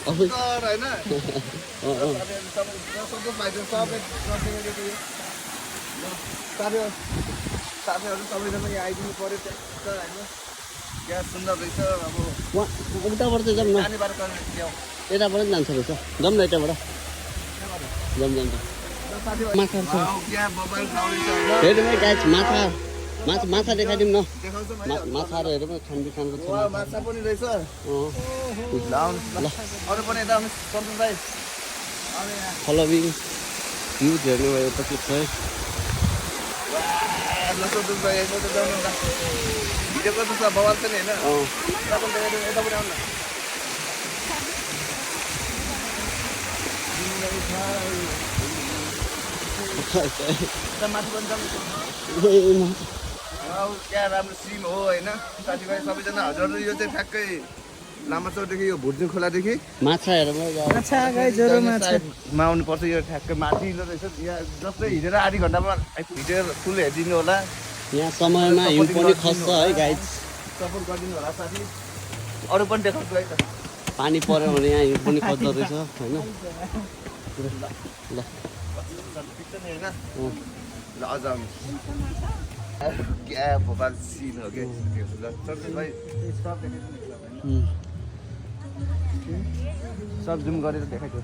सुन्दर हैन साथीहरू सबैजना यहाँ आइदिनु पर्यो त्यहाँ होइन क्या सुन्दर रहेछ अब उताबाट चाहिँ जाऊँ न नानीबाट ल्याऊ यताबाट पनि जान्छ रहेछ जाऊँ न यताबाट जाऊँ जान्छ माछा छ क्या मोबाइल खाउँदैछ हेरौँ है गाइस माछा माछा देखाइदिउँ न देखाउँछ माछाहरू हेरौँ खानु खानुको छ माछा पनि रहेछ अँ ल अरू पनि यता आउनु सन्तोष भाइ फलोविङ भ्युज हेर्नु भएपछि छ है ल सन्तोष भाइ म त जाउँ न भिडियो गर्नु छ बवाल छ नि होइन यता पनि आउनु न माथि पनि जाउँ क्या राम्रो सिन हो होइन साथीभाइ सबैजना हजुरहरू यो चाहिँ ठ्याक्कै लामाचौरदेखि यो भुर्जुङ खोलादेखि माछा हेरौँ मा आउनुपर्छ यो ठ्याक्कै माथिलो रहेछ यहाँ जस्तै हिँडेर आधी घन्टामा हिँडेर फुल हेरिदिनु होला यहाँ समयमा हिउँ पनि खस्छ है गाइस सपोर्ट गरिदिनु होला साथी अरू पनि देखाउँछु है त पानी पऱ्यो भने यहाँ हिउँ पनि खस्दो रहेछ होइन ल ल अझ आउनु क्या भोपाल सिन हो क्या सन्तोष भाइ सब जुम गरेर देखाइदियो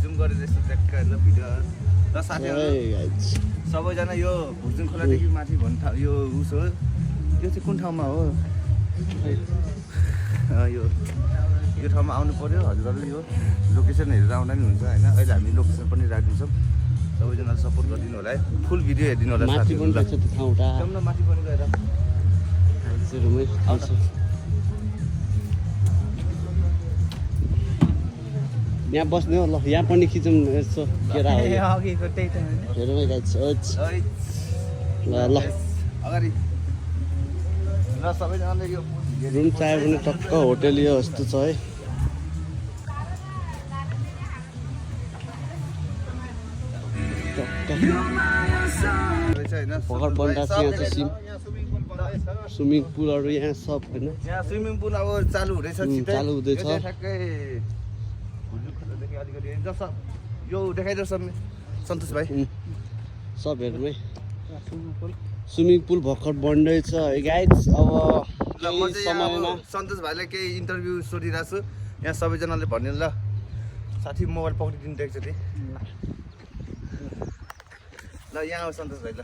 जुम गरेर ट्याक्क ल भिडियो र साथीहरू सबैजना यो भुर्जुङ खोलादेखि माथि भन्नु यो उस हो यो चाहिँ कुन ठाउँमा हो यो ठाउँमा आउनु पर्यो हजुरहरू यो लोकेसन हेरेर आउँदा नि हुन्छ होइन अहिले हामी लोकेसन पनि राखिदिन्छौँ सबैजनाले सपोर्ट गरिदिनु होला है फुल भिडियो हेरिदिनु होला माथि पनि रहेछ त्यो ठाउँटा न माथि पनि गएर यहाँ बस्ने हो ल यहाँ पनि खिचौँ यसो केरा हो हेरौँ है गाइस ल ल अगाडि ल सबैजनाले यो रुम चाहियो भने टक्क होटेल यो जस्तो छ है पकड बन्दा छ यहाँ चाहिँ स्विमिङ पुलहरू यहाँ सब होइन यहाँ स्विमिङ पुल अब चालु हुँदैछ चालु हुँदैछ ठ्याक्कै अलिकति यो देखाइदियोस् सन्तोष भाइ सब हेरौँ है स्विमिङ पुल भर्खर बन्दैछ है गाइस अब समयमा सन्तोष भाइलाई केही इन्टरभ्यू सोधिरहेको छु यहाँ सबैजनाले भन्यो ल साथी मोबाइल पक्रिदिनु देख्छ ती ल यहाँ हो सन्तोष भाइ ल